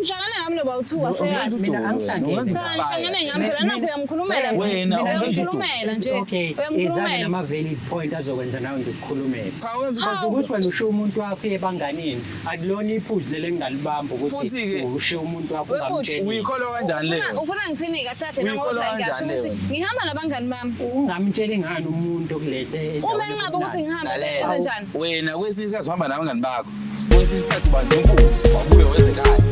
Nihlangana ngami noba u-two Ungenza wasekazi. udumo Mina wena, angihlangene. ungenza Cha, ubabaya. nihlangene ngami phela nakho uyamkhulumela. Wena, ungenza udumo. Uyamkhulumela nje. Okay, izake Uyamkhulumela. nama-valid point azokwenza nawe ngikukhulumele. Cha wenza Because udumo. ukuthi wena ushiya umuntu wakho uye ebanganini, akulona iphuzu leli engingalibamba ukuthi Futhi-ke- ushiya umuntu wakho Webhuti. ungamtsheli. Uyikholwa kanjani leyo? Ufuna ngithini kahle kahle Uyikholwa nangoba ngiyasho kanjani ukuthi leyo? ngihamba nabangani bami. Ungamtsheli ngani umuntu okulethe Uma endaweni enqaba ukuthi ebumnandi? ngihambe Lalela. kwenze njani? Wena kwesinye isikhathi uhamba nabangani bakho. Kwesinye isikhathi ubanjwa inkunzi, wabuye weze ekhaya.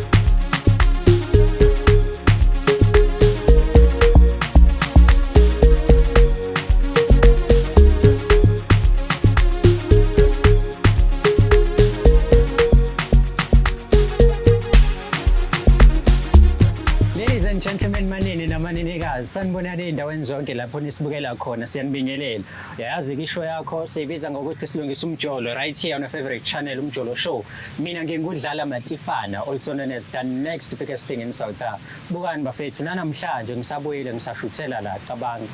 Ladies and gentlemen, manini namanenekazi, sanibonani ey'ndaweni zonke lapho nisibukela khona, siyanibingelela. Uyayazi ke ishow yakho siyibiza ngokuthi silungisa umjolo right here on your favorite channel, Umjolo Show. Mina ngingudlala Matifana, also known as the next biggest thing in South Africa. Bukani bafethu, nanamhlanje ngisabuyile ngisashuthela la, cabanga.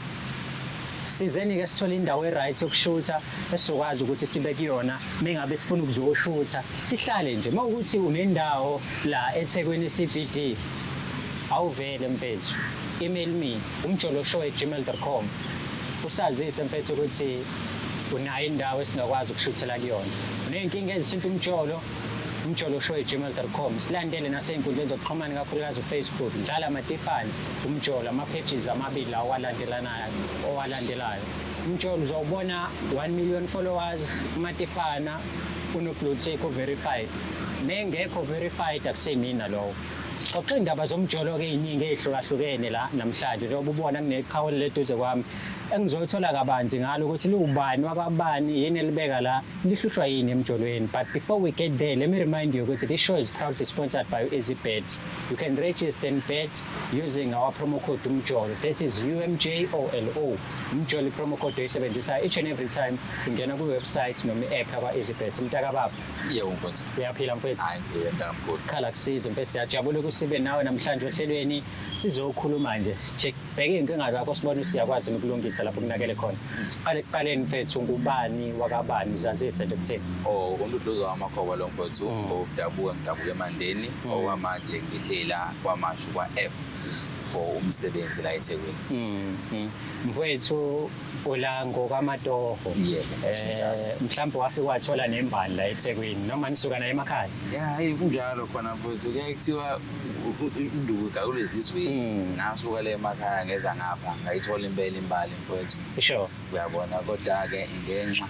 Sizeni-ke sithole indawo e-right yokushutha esizokwazi ukuthi sibe kuyona mengabe sifuna ukuzoshutha sihlale nje. Uma ukuthi unendawo la eThekwini CBD, awuvele mfethu, email me umjoloshow@gmail.com usazise mfethu ukuthi unayo indawo esingakwazi ukushuthela kuyona. Uney'nkinga ezithinta umjolo, umjoloshow@gmail.com. Silandele nasey'nkundleni zokuxhumana kakhulukazi uFacebook, Dlala Matifane, Umjolo, ama-pages amabili lawo alandelanayo owalandelayo. Umjolo uzowubona 1 million followers, uMatifana uno-blue tick o-verified. Mengekho verified akusemina lowo. Sixoxe iy'ndaba zomjolo-ke ey'ningi ey'hlukahlukene la namhlanje njengoba ubona kuneqhawe leduze kwami engizothola kabanzi ngalo ukuthi liwubani wakwabani yini elibeka la lihlushwa yini emjolweni. But before we get there, let me remind you ukuthi this show is proudly sponsored by EasyBet. You can register and bet using our promo code Umjolo. That is UMJOLO. Umjolo promo code oyisebenzisa each and every time ungena kwi-website noma i-app yakwa-EasyBet. Mntakababa, Yebo mfowethu. uyaphila mfethu? Hayi ngiphila mntakamkhulu. Khala kusize mfethu, siyajabula ukuthi sibe nawe namhlanje ohlelweni sizokhuluma nje. Check bheka iy'nkinga zakho sibone ukuthi siyakwazi ukulungisa lapho kunakele khona. Siqale ekuqaleni mfethu, ngubani wakabani, zazise nje kutheni. Oh, uNduduzo wamakhoba lo mfowethu odabuka ngidabuka eMandeni okwamanje ngihlela kwaMashu kwa-F for umsebenzi la eThekwini. Mfowethu ula ngokwamatoho. Yebo, mfowethu, kunjalo. Mhlawumbe wafika wathola nembali la eThekwini noma nisuka naye emakhaya. Ya, hayi kunjalo khona mfowethu. Kuyaye kuthiwa induku igawule ezizweni. Ngasuka le emakhaya ngeza ngapha ngayithola impela imbali mfowethu. Uyabona, kodwa-ke ngenxa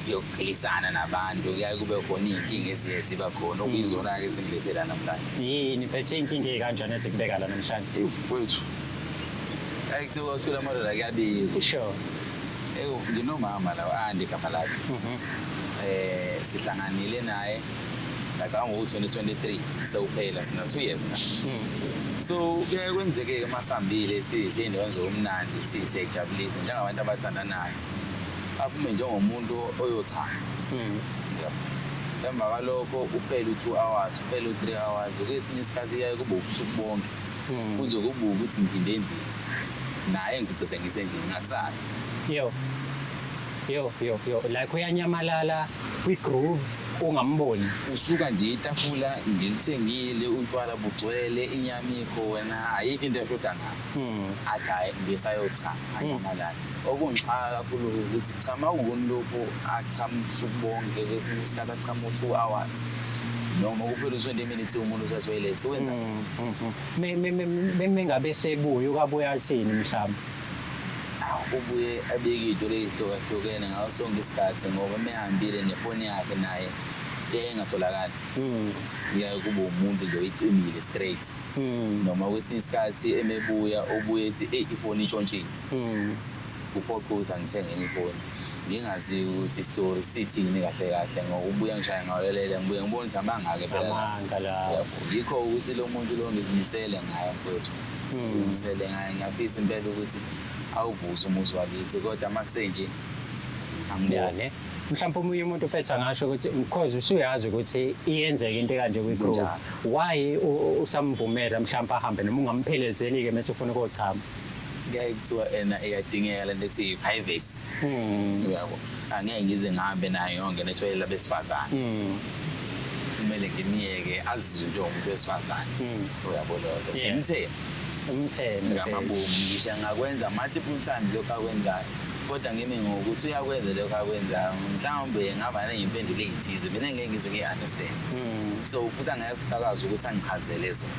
yokuphilisana nabantu kuyaye kube khona iy'nkinga eziye ziba khona okuyizona-ke ezingilethela namhlanje. Yini mfethu iy'nkinga ey'kanjani ezikubeka la namhlanje? Ewu mfowethu, hayi kuthiwa kuthula amadoda kuyabikwa. Ewu nginomama la u-Andi igama lakhe. Sihlanganile naye ngacabanga ngo-2023 sewuphela sina 2 years na. So kuyaye kwenzeke-ke uma sihambile siyey'ndaweni zobumnandi siyayijabulisa njengabantu abathandanayo. Aphume njengomuntu oyochama. Yabo. Emva kwalokho uphele u-2 hours, uphele u-3 hours, kwesinye isikhathi kuyaye kube ubusuku bonke. Kuze kube ukuthi ngiphinde endlini. Naye ngifice sengisendlini ngakusasa. Yo. Yo yo yo, like uyanyamalala kwi-groove ungamboni. Usuka nje itafula ngilithengile, utshwala bugcwele, inyama ikhona, ayikho into eshoda ngayo. Athi hhayi ngisayochama, anyamalale. Okungixaka kakhulu ukuthi chama kuni lokhu achama ubusuku bonke, kwesinye isikhathi achama u-2 hours. Noma kuphela u-20 minutes umuntu usetoilet, wenza Mengabe sebuya ukabuya athini mhlawumbe? Ubuye abeke iy'tori ey'hlukahlukene ngaso sonke isikhathi ngoba uma ehambile nefoni yakhe naye iyaye ingatholakali. Kuyaye kube umuntu nje oyicimile straight. Noma kwesinye isikhathi emebuya ubuye ethi eyi ifoni itshontshile. Kuphoqa ukuthi angithenge enye ifoni. Ngingazi ukuthi isitori sithini kahle kahle ngoba ubuye angishaya ngawalelele ngibuye ngibone ukuthi amanga-ke phela la. Amanga la. Yabo, yikho ukuthi lo muntu lo ngizimisele ngaye mfowethu. Ngizimisele ngaye, ngiyafisa impela ukuthi awuvuse umuzi wakithi kodwa uma kusenje angiboni. Ne. Mhlawumbe omunye umuntu mfethu angasho ukuthi because usuyazi ukuthi iyenzeka into ekanje kwi-groove. Kunjalo. Why usamvumela mhlawumbe ahambe noma ungamphelezeli-ke methi ufuna ukuyochama? Kuyaye kuthiwa ena iyadingeka lento ethi i-privacy. Uyabo, angeke ngize ngihambe nayo yonke netoilet labesifazane. kumele ngimyeke azizwe njengomuntu wesifazane. Uyabo leyo nto. Yeah. Ngimthembe Umthembe. ngamabomu, ngisho angakwenza multiple times lokhu akwenzayo, kodwa ngimi ngokuthi uyakwenza lokhu akwenzayo, mhlawumbe ngaba ney'mpendulo ey'thize mina engeke ngize ngiyi-understand. So futhi angeke futhi akwazi ukuthi angichazele zona.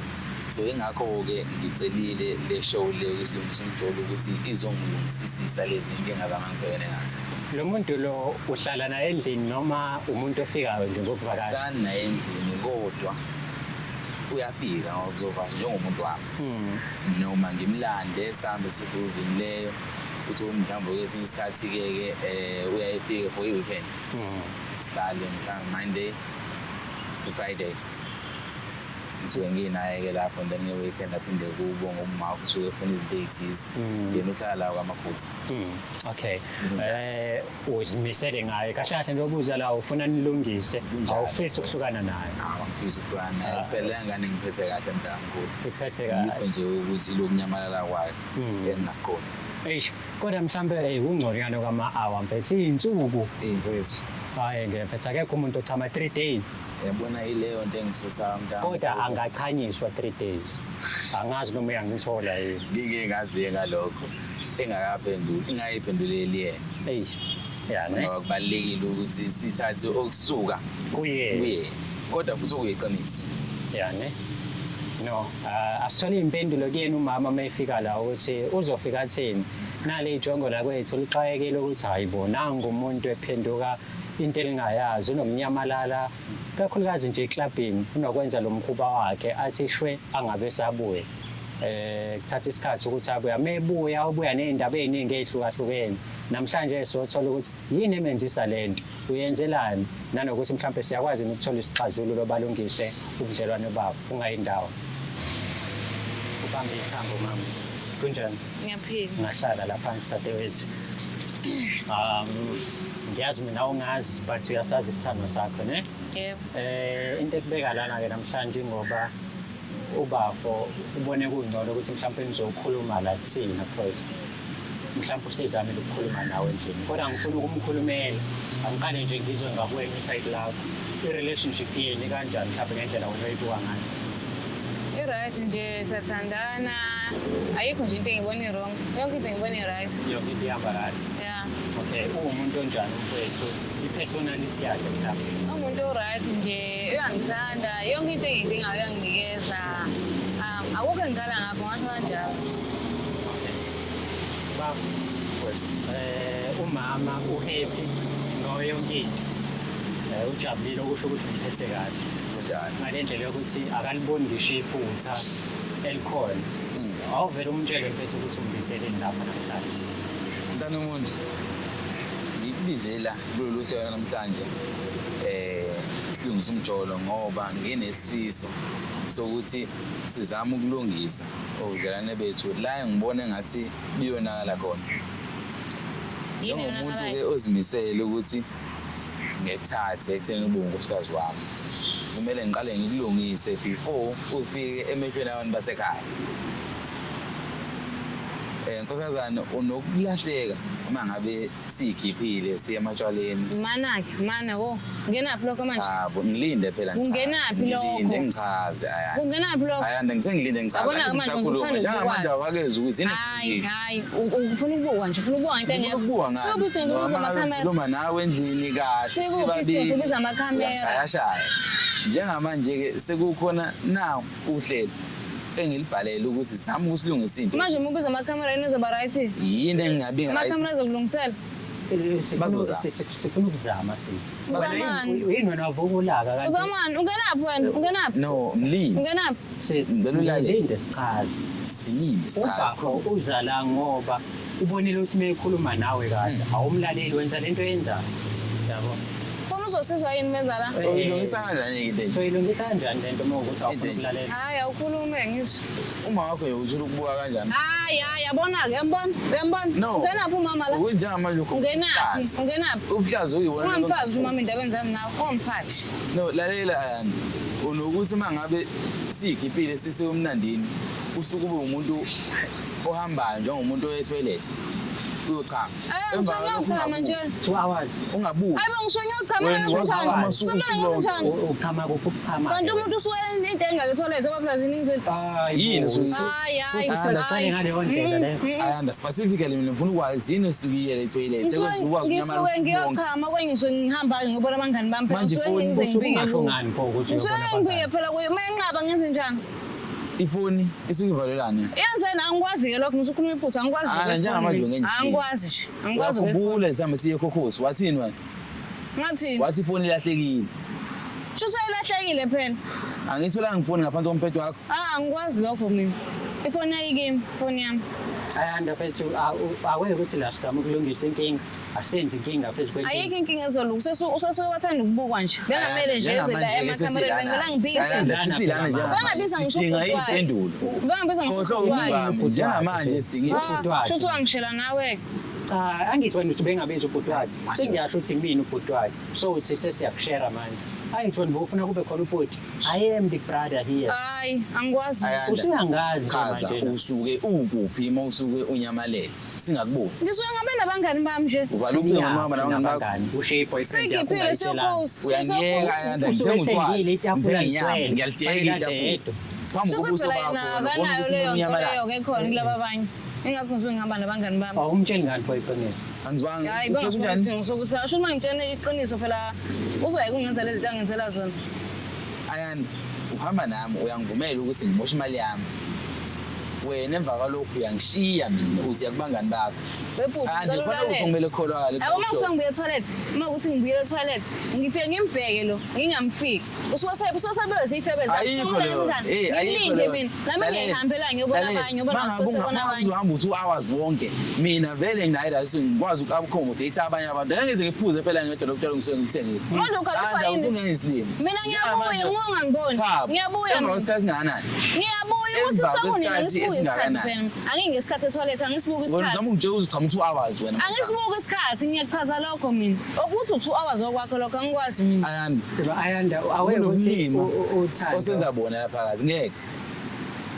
So ingakho-ke ngicelile le show le kwiSilungisa Umjolo ukuthi izongilungisisisa lezi zinkinga zami engibhekene nazo. Lo muntu lo uhlala naye endlini noma umuntu ofikayo nje ngokuvakasha? Sani naye endlini, kodwa uyafika ngokuzovakasha njengomuntu wami, noma ngimlande sihambe sigroovini leyo, uthi mhlawumbe kwesinye isikhathi-ke ke uyayefike for i-weekend, sihlale mhlawumbe Monday to Friday, ngisuke nginaye-ke lapho, and then nge-weekend aphinde kubo ngoba umama usuke efuna izinto ey'thize, yena uhlala la kwaMakhutha. Okay. Uzimisele ngaye. Kahle kahle nje obuza la ufuna nilungise, Kunjalo. awufisi ukuhlukana naye. Awu, angifisi ukuhlukana naye phela, le ngane ngiphethe kahle, mntakamkhulu. Iphethe kahle. Yikho nje ukuthi lokunyamalala kwayo engingaqondi. Eish, kodwa mhlambe kungconywana kwama-hour mfethu, iy'nsuku. Mfethu. Hhayi nje mfethu, akekho umuntu ochama 3 days. Yabona ileyo nto engithusayo, mntakamkhulu. Kodwa angachanyiswa 3 days. Angazi noma uyangithola yini. Ngike ngaziye ngalokho engakaphenduli, ingayiphenduleli yena. Eish. Ya ne. Ngoba kubalulekile ukuthi sithathe okusuka Kuye. kuye, kodwa futhi okuyiqiniso. Ya ne. No, asithole impendulo kuyena umama uma efika la ukuthi uzofika athini. Nale ijongo la kwethu lixakekile ukuthi hayibo nangu umuntu ephenduka into elingayazi, unokunyamalala kakhulukazi nje eklabhini, unokwenza lo mkhuba wakhe athi shwe angabe sabuye. Kuthatha isikhathi ukuthi abuye. Mebuya ubuya nezindaba eziningi ezihlukahlukene. Namhlanje sothola ukuthi yini emenzisa lento, uyenzelani, nanokuthi mhlawumbe siyakwazi ukuthola isixazululo balungise ubudlelwane babo. Ungayindawo. Ubambe ithambo mama. Kunjani? Ngiyaphila. Ngahlala la phansi dadewethu. Ngiyazi mina ungazi, but uyasazi isithando sakho, ne? Yebo. Into ekubeka lana ke namhlanje ngoba ubafo ubone kungcono ukuthi mhlawumbe nizokhuluma la kuthina, because mhlawumbe usezamile ukukhuluma nawe endlini, kodwa ngifuna ukumkhulumela. Angiqale nje ngizwe ngakuwena i-side lakho, i-relationship yenu kanjani mhlawumbe ngendlela wena oyibuka ngayo? I-right nje, siyathandana, ayikho nje into engibona i-wrong, yonke into engibona i-right. Yonke into ihamba kahle? Ya. Okay, uwumuntu onjani umfowethu, i-personality yakhe mhlawumbe? Umuntu o-right nje, uyangithanda, yonke into engiyidingayo uyanginikeza. Akukho engikhala ngakho, ngasho kanjalo. Okay, bafu. Wethu. Umama u-happy ngayo yonke into. Ujabulile, okusho ukuthi umphethe kahle. Kunjalo. Ngale ndlela yokuthi akaliboni ngisho iphutha elikhona. Awuvele umtshele mfethu ukuthi umbizeleni lapha namhlanje. Mntana umuntu, ngikubizela kulolu hlelo namhlanje Silungisa Umjolo ngoba nginesifiso sokuthi sizame ukulungisa ubudlelwane bethu la engibona engathi biyonakala khona. Yini Njengomuntu-ke eyonakalayo? ozimisele ukuthi ngekuthathe ekutheni ube unkosikazi wami, kumele ngiqale ngikulungise before ufike emehlweni abantu basekhaya. Nkosazane, unokulahleka uma ngabe siyikhiphile siye ematshwaleni. Mana-ke, mana wo. Ungenaphi lokho manje? Cha bo, ngilinde phela ngichaze. Ungenaphi lokho? Ngilinde ngichaze Ayanda. Ungenaphi lokho? Ayanda, ngithe ngilinde ngichaze. Yabona-ke Angithi manje ngisakhuluma. ngikuthanda Njengamanje ukukwazi. awakezi ukuthi yini Hayi, engifundiswa. hayi, ufuna ukubuka nje, ufuna ukubuka ngento Ngifuna engekho. ukubuka ngani? Sikuphi isidingo sokubiza Ngoba amakhamera? ngikhuluma nawe endlini kahle, Sikuphi isidingo sibabili. sokubiza amakhamera? Uyangishayashaya. Njengamanje-ke sekukhona nawu uhlelo engilibhalele ukuthi sizame ukusilungisa into. Manje uma ubiza amakhamera yini izoba right? Yini engingabi right? Amakhamera azokulungisela. Bazozama. Sifuna ukuzama sisi. Uzamani? Yini wena wavuka ulaka kanti? Uzamani, ungenaphi wena? Ungenaphi? No, mlinde. Ungenaphi? Sisi, Ngicela ulalele. ngilinde sichaze. Silinde sichaze. Ubafo uza la ngoba ubonile ukuthi uma ekhuluma nawe kahle awumlaleli, wenza lento oyenzayo. Yabo. Funa uzosizwa yini menza la? Uyilungisa kanjani-ke into enje? So ilungisa kanjani lento uma ukuthi awufuni Into enje. ukulalela? Hayi, awukhulume ngisho. Uma wakho nje uthula ukubuka kanjani? Hayi, hayi, yabona-ke, uyambona? Uyambona? No. Ungenaphi umama la? Ukuthi njengamanje ukho Ungenaphi? ubuhlaza. Ungenaphi? Ubuhlaza uyibona Ungamfazi umama endabeni zami nawe, ungamfaki. No, lalela Ayanda. Unokuthi uma ngabe siyikhiphile sisemnandini, usuke ube umuntu Ohambayo njengomuntu oya etoilet uyochama. Eh, ngisuke ngiyochama nje. 2 hours. Ungabuyi. Hayi bo, ngisuke ngiyochama. Wena Ngenze njani? wachama usuku Kumele ngenze lonke. njani? Uchama kuphi ukuchama? Kanti umuntu usuke into engaka etoilet oba phela ziningi izinto. Hayi Yini bo. usuke- Hayi, hayi. Usaqale ngaleyo ndlela leyo. Ayanda, specifically mina ngifuna ukwazi yini osuke uyiyele etoilet sekwenza ukwazi Ngisuke unyamala usuku lonke. ngiyochama kwenye ngisuke ngihamba ngiyobona abangani bami phela. Manje Ngisuke ifoni- ngize Usuke ngibike ungasho kubo. ngani pho ukuthi Ngisuke uyobona ngibike abangani? phela kuye. Uma enqaba ngenze njani? Ifoni isuke ivalelane. Yenzeni angikwazi-ke lokho, ngisukhuluma iphutha, angikwazi Ah, nje njengamanje kwefoni. ungenza isilima. Angikwazi nje, angikwazi kwefoni. Uyakhumbula sihambe siye ekhokhosi wathini wena? Ngathini? Wathi ifoni ilahlekile. Shuthi ilahlekile phela. Angiyitholanga ifoni ngaphansi kombhede wakho. Ah, angikwazi lokho mina. Ifoni ayikimi, ifoni yami. Ayanda mfethu, aweke ukuthi la sizama ukulungisa inkinga, asenze inkinga phezu kwenkinga. Ayikho inkinga ezolunga. Usesuke wathanda ukubukwa nje. Bengamele nje eze la emakhamereni, bengivela ngibhizi. Ayanda, sisilana njengamanje. Bengabiza ngisho Sidinga ubhuti wakhe. iy'mpendulo. Bengabiza ngisho Khohlwa ubhuti wakhe. ubhuti wami. Njengamanje sidinga Ah, Ubhuti wakhe. shuthi wangishela nawe-ke. Cha, angithi wena uthi bengabiza ubhuti wakhe. Sengiyasho ukuthi ngibini ubhuti wakhe. So uthi sesiyakushare manje. Angithi wena bowufuna kube khona ubhuti. I am the brother here. Hayi, angikwazi. Ayanda, Usuyangazi chaza manje. usuke ukuphi uma usuke unyamalele singakuboni. Ngisuke ngabe nabangani bami nje. Uvala ucingo noma nabangani bakho. Nabangani. Ushiye i-boyfriend yakho Sigiphile ungayitshelanga. siyophuza. Uyangiyeka Ayanda, Usuke ngithenga utshwala, ethengile itafula ngithenga inyama, ligcwele. ngiyalideka itafula. Yedwa. Phambi Shuthi kobuso phela bakho yena wena ubona akanayo ukuthi leyo nto unyamalala. leyo-ke khona kulaba abanye. Ingakho ngisuke ngihamba nabangani bami. Awumtsheli ngani pho iqiniso? Angizwanga. Hayi, Uthe bengasibona kunjani? isidingo sokuthi phela shuthi uma ngitshena iqiniso phela uzoyeka ukungenzela izinto angenzela zona. Ayanda, uhamba nami uyangivumela ukuthi ngimoshe imali yami. Wena emva kwalokho uyangishiya mina uthi yakubangani bakho. Webhuti, Ayanda, ngicela khona lokho ulalele. kumele kukholakale. Yabo uma ngisuke ngibuye etoilet, uma ukuthi ngibuyele etoilet, ngifike ngimbheke lo, ngingamfici. Usuke sebewe seyifebeza. Ayikho leyo. Eh, ayikho Ngilinde leyo. mina. Nami Lalela, ngiyihambela ngiyobona lalela. abanye, ngiyobona Mangabe futhi sebona mangabe abanye. uzohamba u-2 hours wonke, mina vele nginayo right ngikwazi uku-accommodate abanye abantu. Ngeke ngize ngiphuze phela ngedwa lokutshela ngisuke ngithengile. Manje ukhaliswa Ayanda, yini? usungenza isilima. Mina ngiyabuya, ngingangiboni. Cha, Ngiyabuya emva mina. kwesikhathi singakanani? Ngiyabuya ukuthi Emva sekunini kwesikhathi angisibuki isikhathi esingakanani? phela. Angingesikhathi etoilet, angisibuki Wena isikhathi. uzama ukungitshela ukuthi uchama 2 hours wena. Angisibuki isikhathi, ngiyachaza lokho mina. Ukuthi u-2 hours okwakho lokho angikwazi mina. Ayanda, Ayanda, aweke ukuthi kunobulima uthando. osenza bona lapha phakathi ngeke.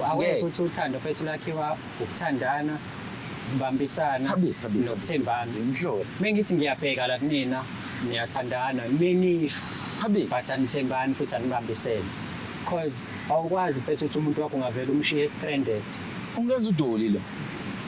Aweke Ngeke. ukuthi uthando fethu lakhiwa ukuthandana, ukubambisana Habi, habi. nokuthembana. Imhlola. Mengithi ngiyabheka la kunina, niyathandana, menisho Habi. but anithembani futhi anibambisene. Cause awukwazi mfethu ukuthi umuntu wakho ungavele umshiye stranded. Ungenza udoli lo.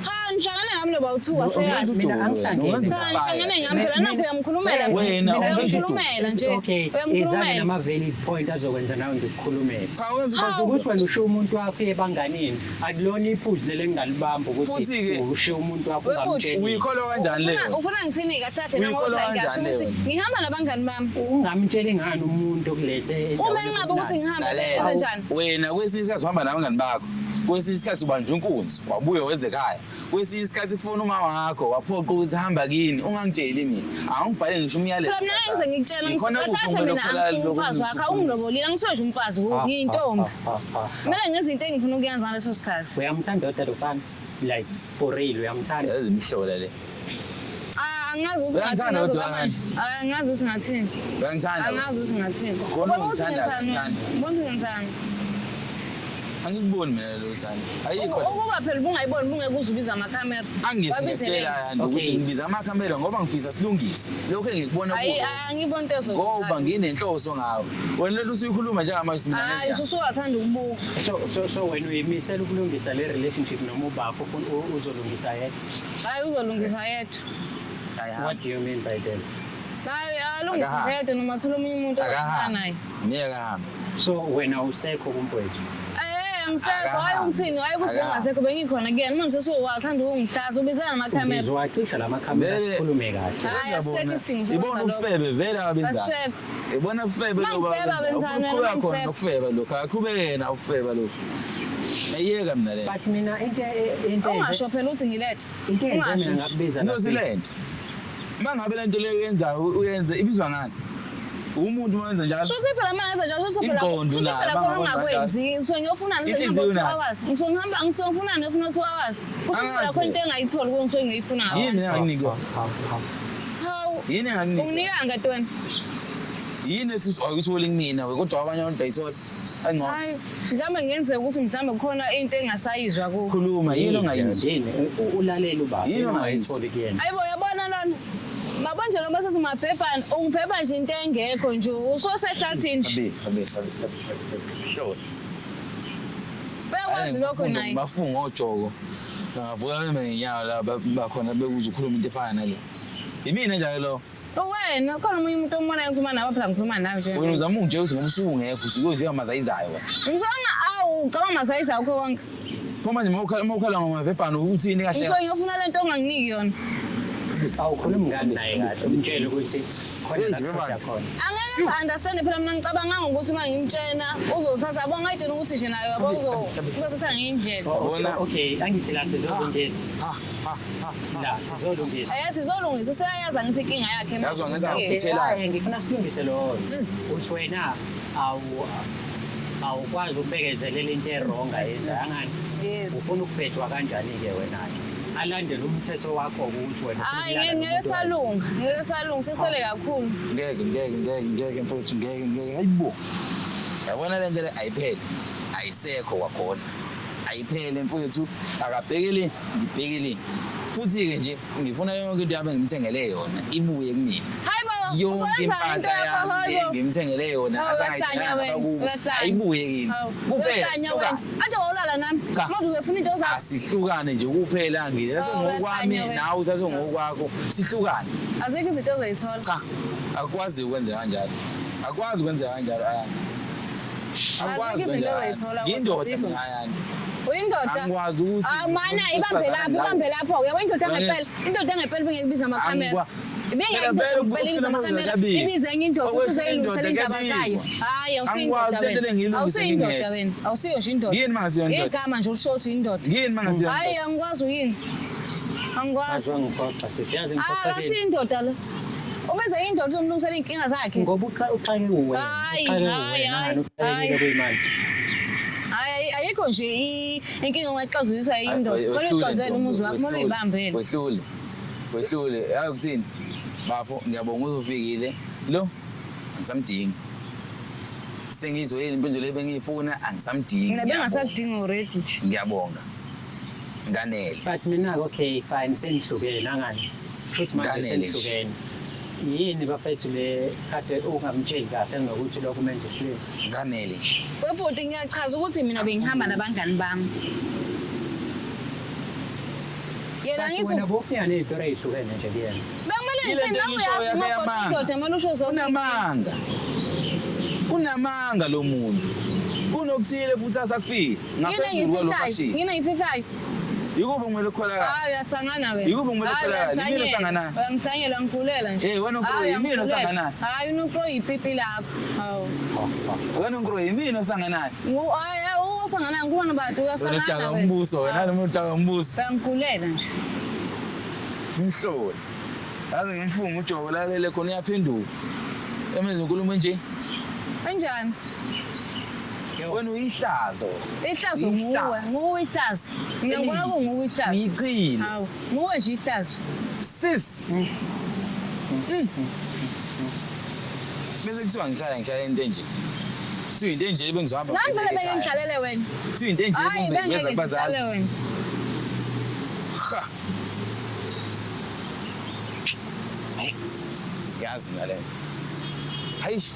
Ha, nihlangane ngami lo bawu-two Ungenza waseyazi. udoli. Mina wena. angihlangene. Ungenza Cha, ubabaya. nihlangane ngami phela nakho uyamkhulumela. Wena, ungenza udoli. Uyamkhulumela nje. Okay, izake Uyamkhulumela. nama-valid point azokwenza nawe ngikukhulumele. Cha, ungenza Hawu. udoli. Ukuthi wena ushiye umuntu wakho ebanganini, akulona iphuzu leli engingalibamba ukuthi Futhi-ke- ushiye umuntu wakho Webhuti. ungamtsheli. Uyikholwa kanjani leyo? Ufuna ngithini kahle kahle noma Uyikholwa ngisho kanjani ukuthi leyo? ngihamba nabangani bami. Ungamtsheli ngani umuntu okulethe Uma endaweni enqaba ukuthi ebumnandi? ngihambe Lalela. enze njani? Wena kwesinye isikhathi uhamba nabangani bakho. Kwesinye isikhathi ubanjwa inkunzi, wabuye weze ekhaya. Kwesinye isikhathi kufona uma wakho, waphoqa ukuthi hamba kini, ungangitsheli mina. Awungibhale ngisho umyalezo. Phela mina ngeke ngize ngikutshela Ikhona ngisuka kuphi kahle okumele mina ukukholakale angisuye lokho umfazi wakho, awungilobolile, angisuye nje umfazi Ah, ngiyintombi. ah, ah, ah, ah. Kumele ngenze into engifuna ukuyenza ngaleso sikhathi. Uyamthanda kodwa lo mfana? Like for real uyamthanda? Yazi imihlola le. Ah, angazi ukuthi Uyangithanda ngathini kodwa manje. Ah, angazi ukuthi ngathini. Uyangithanda. Angazi ukuthi ngathini. Khona Ubona ukuthi ungithanda, ngenzani? ngithanda. Ubona ukuthi ngenzani? Angikuboni mina lo thando. Ayikho. le. Ukuba phela ubungayiboni ubungeke uze ubize amakhamera. Angisi Wabizeleni. ngiyakutshela Ayanda Okay. ukuthi ngibiza amakhamera ngoba ngifisa silungise. Lokho engikubona Ayi, kuwe. angiboni into ezo. Ngoba nginenhloso ngawe. Wena lolu usuyikhuluma njengamanje mina Hayi, ngenja. usuwathanda ukubuka. So wena uyimisela ukulungisa le relationship noma ubafu ufuna uzolungisa yedwa? Hayi, uzolungisa yedwa. What do you mean by that? Hayi, alungise Akahambi. yedwa noma athole omunye umuntu ozothandana naye. Akahambi. Ngeke ahambe. So wena usekho kumfowethu? Eh, angisekho. Hayi ukuthini, hayi ukuthi Akahambi. bengasekho bengikhona kuyena. Manje usuwathanda ukungihlaza, ubizana namakhamera. Ngizowacisha la makhamera Vele- sikhulume kahle. Hayi, asisekho isidingo sokwenza Ibona lokho. ufebe vele abenzayo. Asisekho. Ibona ufebe Uma lokho ngifeba abenzayo. benzani, Ufuna ukuqhubeka uma khona ngifeba. nokufeba lokho. Aqhubeke yena ufeba lokho. Ayiyeka mina le. But mina into Ungasho phela ukuthi ngilethe. into eyenze Ungasho mina nje. ngakubiza Ngizothi la lento. Mangabe lento leyo uyenzayo uyenze ibizwa ngani? Umuntu uma wenza njalo. Shuthi phela uma ngenza njalo, shuthi phela Ingqondo shuthi nayo, phela khona bangakwenza ungakwenzi. Ngisuke ngiyofunani ngize Inhliziyo ngihambe 2 nayo. hours. Ngisuke ngihamba ngisuke ngifunani ngifuna 2 hours. Kusho ukuthi phela Angazi. khona into engayitholi kuwe ngisuke ngiyoyifuna Yini ngaphandle. mina engakunika? Hawu. Yini engakunika? Unginikanga ntweni? Yini ethi awuyitholi kumina we kodwa abanye abantu bayithola. Angcono. Hayi, mhlawumbe ngenzeka ukuthi mhlawumbe kukhona into engasayizwa kuwo. Khuluma yini ongayizwa? Yini ulalela ubaba. Yini ongayizwa? ongayitholi kuyena. Hayibo uyabona lona. Babo nje noma sesimaphepha ungiphepha nje into engekho nje ususehlathini nje. Abe, abe, abe, abe. Hlola. Bayakwazi lokho naye. Bafunga ojoko. Bangavuka beme ngenyawo la bakhona bekuze ukhuluma into efana nale. Yimina njalo lo. Wena khona omunye umuntu ombona ngikhuluma nawe phela ngikhuluma nawe nje. Wena uzama ungitshela ukuthi ngoba usuke ungekho usuke udliwa amazayizayo wena. Ngisonga awu ucabanga amasayizi akho konke. Pho manje mawukhala ngomabhebhana uthini kahle? Ngisuke ngiyofuna lento onganginiki yona. Awukhulumi ngani naye kahle umtshele ukuthi khona la Hey, kushoda khona. Angeke sa-understand phela mina ngicabanganga ukuthi uma ngimtshena uzothatha yabo ngayitshena ukuthi nje nayo yabo uzothatha ngeyindlela. Yabona? Okay, angithi la sizolungisa. La sizolungisa. Ayazi izolungisa useyayazi angithi inkinga yakhe manje. Yazi wangenza Okay. ngafuthelana. Hayi, ngifuna silungise loyo. Uthi wena awu awukwazi ukubekezelela into e-wrong ayenza angani? Yes. Ufuna ukubhejwa kanjani-ke wena-ke? Alandele umthetho wakho ukuthi wena ufuna Hayi ukulala ngeke nomuntu wakho. salunga, ngeke salunga sesele kakhulu. Ngeke ngeke ngeke ngeke mfowethu ngeke ngeke hayibo. Yabona le nto le ayiphele. Ayisekho kwakhona. Ayiphele mfowethu akabhekele ngibhekele. Futhi-ke nje ngifuna yonke into yami engimthengele yona ibuye kumina. Hayi bo, Yonke uzoyenza into impahla yakho yami hayi bo. engimthengele yona Hawu, uyahlanya asangayithenganga wena, abakubo uyahlanya. ayibuye kimi. Hawu, Kuphela uyahlanya wena. sihlukane. Manje wawulala nami. Cha. Manje uzofuna into zakho. Asihlukane nje kuphela ngithathe Hawu, ngokwami uyahlanya wena. nawe uthathe ngokwakho sihlukane. Azikho izinto ozoyithola. Cha, akukwazi ukwenza kanjalo. Akukwazi ukwenza kanjalo Ayanda. Akukwazi Azikho izinto ukwenza ozoyithola kanjalo. kodwa, Ngiyindoda azikho. mina Ayanda. Uyindoda. Angikwazi ukuthi Ah mana ibambe lapho, ibambe lapho. Uyabo indoda Yabona- ngempela, indoda ngempela bengeke ibize amakhamera. Phela Ibengeke vele impela ibize ukuphila amakhamera. kuyabikwa. Ibize enye indoda ukuthi Okwesibili uzoyilungisela indoda indaba zayo. kuyabikwa. Hayi awusiyindoda Angikwazi lento le wena. ngiyilungise Awusiyindoda ngingekho. wena. Awusiyo nje indoda. Yini uma ngasiyo indoda? Igama nje ulisho ukuthi indoda. Yini uma ngasiyo Hayi indoda? angikwazi uyini. Angikwazi. Ngaze wangiphoxa sisi, yazi Ah ngiphoxekile. akasiyindoda lo. Ubenze indoda uzomlungisela iy'nkinga zakhe. Ngoba uxake uwena. Hayi, Uxake hayi, uwena, hayi, ngani uxakekile hayi. kuyimanje. Hayi ayikho nje inkinga ongayixazululiswa yindoda. Kumele Wehlule, uyixazulule umuzi wakho, kumele wehlule, uyibambele. Wehlule. Wehlule. Yazi ukuthini? Bafo, ngiyabonga uzofikile. Lo angisamdingi. Sengizwile impendulo ebengiyifuna angisamdingi. Mina Ngiyabonga. bengasakudingi already nje. Ngiyabonga. Nganele. But mina-ke okay fine senihlukene angani. Kushuthi manje Nganele nje. senihlukene. Yini bafethu le kade ungamtsheli kahle ngokuthi lokhu menze isilisa? Nganele nje. Webhuti ngiyachaza ukuthi mina bengihamba nabangani bami. Yena But ngithi wena bofika ney'tori ey'hlukene nje kuyena. bekumele Yile ngithini nto nawe engishoyo uyazi yakhe uma yamanga. indoda kumele usho zonke. Unamanga. Unamanga lo muntu. Kunokuthile futhi asakufihla. Yini Ngaphezulu kwalokho engiyifihlayo? akushilo. Yini engiyifihlayo? Yikuphi okumele ukukholakala? Hayi uyasangana wena. Yikuphi okumele Hayi, ukukholakala? Yimina osanganayo. Uyangihlanyela ngikhulela nje. Eh, wena Hayi, yimina uyangikhulela. osanganayo. Hayi unokro yipipi lakho. Hawu. Wena nkro yimina osanganayo. Hayi usangana ngikubona bantu Wena uyasangana udaka wena. umbuso wena lo muntu udaka umbuso. Uyangigulela nje. Umhloli. Yazi ngimfunga uJoko lalele khona uyaphenduka. Emenze inkulumo nje. Kanjani? Wena uyihlazo. Ihlazo nguwe, Ihlazo. nguwe ihlazo. Mina ngibona kunguwe ihlazo. Uyichile. Hawu, nguwe nje ihlazo. Sis. Bese kuthiwa ngihlala ngihlala into enje. Kuthiwa into enje bengizohamba. Nami vele bengingihlalele wena. Kuthiwa into enje Hayi bengizoyiveza bengeke kubazali. ngihlalele wena. Ha. Hayi. Yazi mina le. Hayish.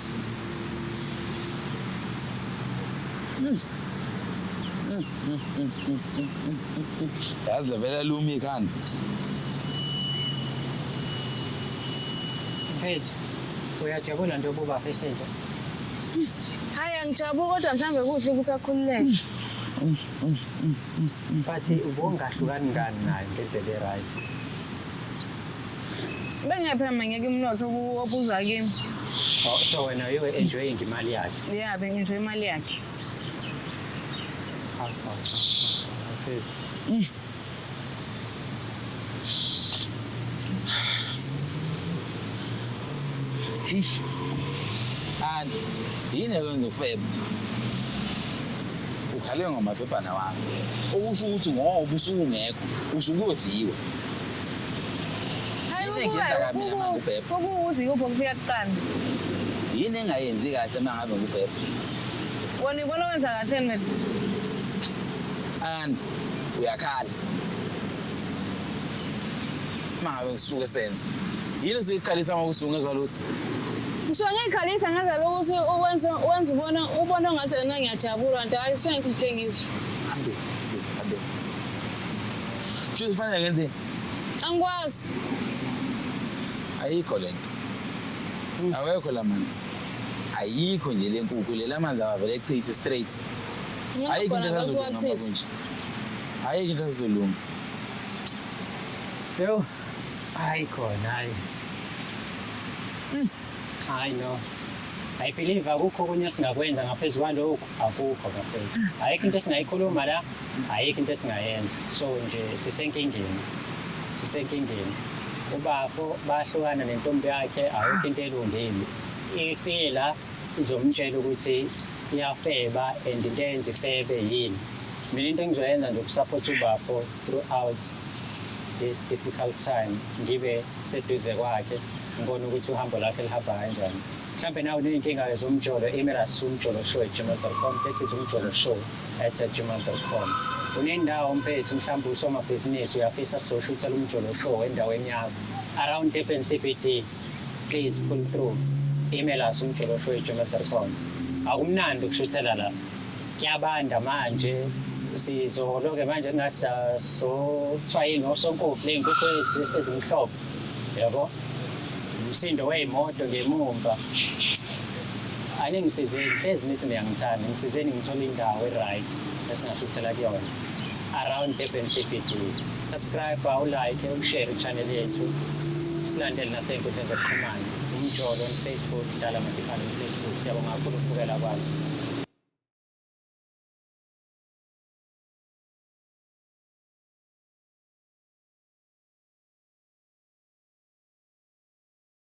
Yazi vele lumi ikhanda. Mfethu, uyajabula nje ububa fesenje. Hayi angijabuli kodwa mhlawumbe kuhle ukuthi akhululeke. But ubungahlukani ngani naye ngendlela e-right. Bengeke phela mina ngeke umnotho obuza kimi. Oh, so wena you were enjoying imali yakhe. Yeah, benginjoy imali yakhe. Hawu, hawu, mfethu. Hish. And yini ekwenza ufebe? Ukhale ngamaphepana wami. Okusho ukuthi ngoba usuke ungekho, usuke uyodliwa. Hayi Yini kuba engenza kabi mina uma ngubhebha? kuwukuthi ikuphi okufika kuqala. Yini engayenzi kahle uma ngabe ngubhebha? Wona ibona wenza kahle mina. And uyakhala. Uma ngabe ngisuke senza. Yini usuyikhalisa uma usuke ngezwa lutho? Ngisuke ngiyikhalisa ngenzela ukuthi wenze ubona ngathi wena ngiyajabula kanti hayi sengikho into engizwa. Hambe, hambe, hambe. Kusho kufanele ngenzeni? Angikwazi. Ayikho lento. Awekho lamanzi. Ayikho nje le nkukhu le lamanzi awavele echithwe straight. Ayikho into Ngingabona ngathi esazolunga wachitha. kunje. Ayikho into esazolunga. Yo, hayi khona hayi. Hayi no. I believe akukho okunye esingakwenza ngaphezu kwalokhu, akukho bafethu. Ayikho into esingayikhuluma la, ayikho into esingayenza. So nje sisenkingeni. Sisenkingeni. Ubafo bahlukana nentombi yakhe, ayikho into elungile. Ifike la izomtshela ukuthi iyafeba and into eyenza ifebe yini. Mina into engizoyenza nje ukusupport ubafo throughout this difficult time, ngibe seduze kwakhe, ngibone ukuthi uhambo lakhe lihamba kanjani. Mhlawumbe nawe uney'nkinga zomjolo, email us umjoloshow@gmail.com. That is umjoloshow@gmail.com. Unendawo mfethu, mhlawumbe usomabhizinisi, uyafisa sizoshuthela umjolo show endaweni yakho around Durban CBD, please pull through, email us umjoloshow@gmail.com. Akumnandi ukushuthela la, kuyabanda manje, sizoloke manje ngathi sothiwa yini, osonkofu ley'nkukhu ezimhlophe, yabo, umsindo wey'moto ngemumva. Aningisizeni, hlezi nithi niyangithanda, ngisizeni ngithole indawo e-right esingashuthela kuyona around Durban CBD. Subscribe, ulike, ushare i-channel yethu, silandele nasey'nkundleni zokuxhumana, Umjolo on Facebook, Dlala Matifane on Facebook. Siyabonga kakhulu ukubukela kwakho.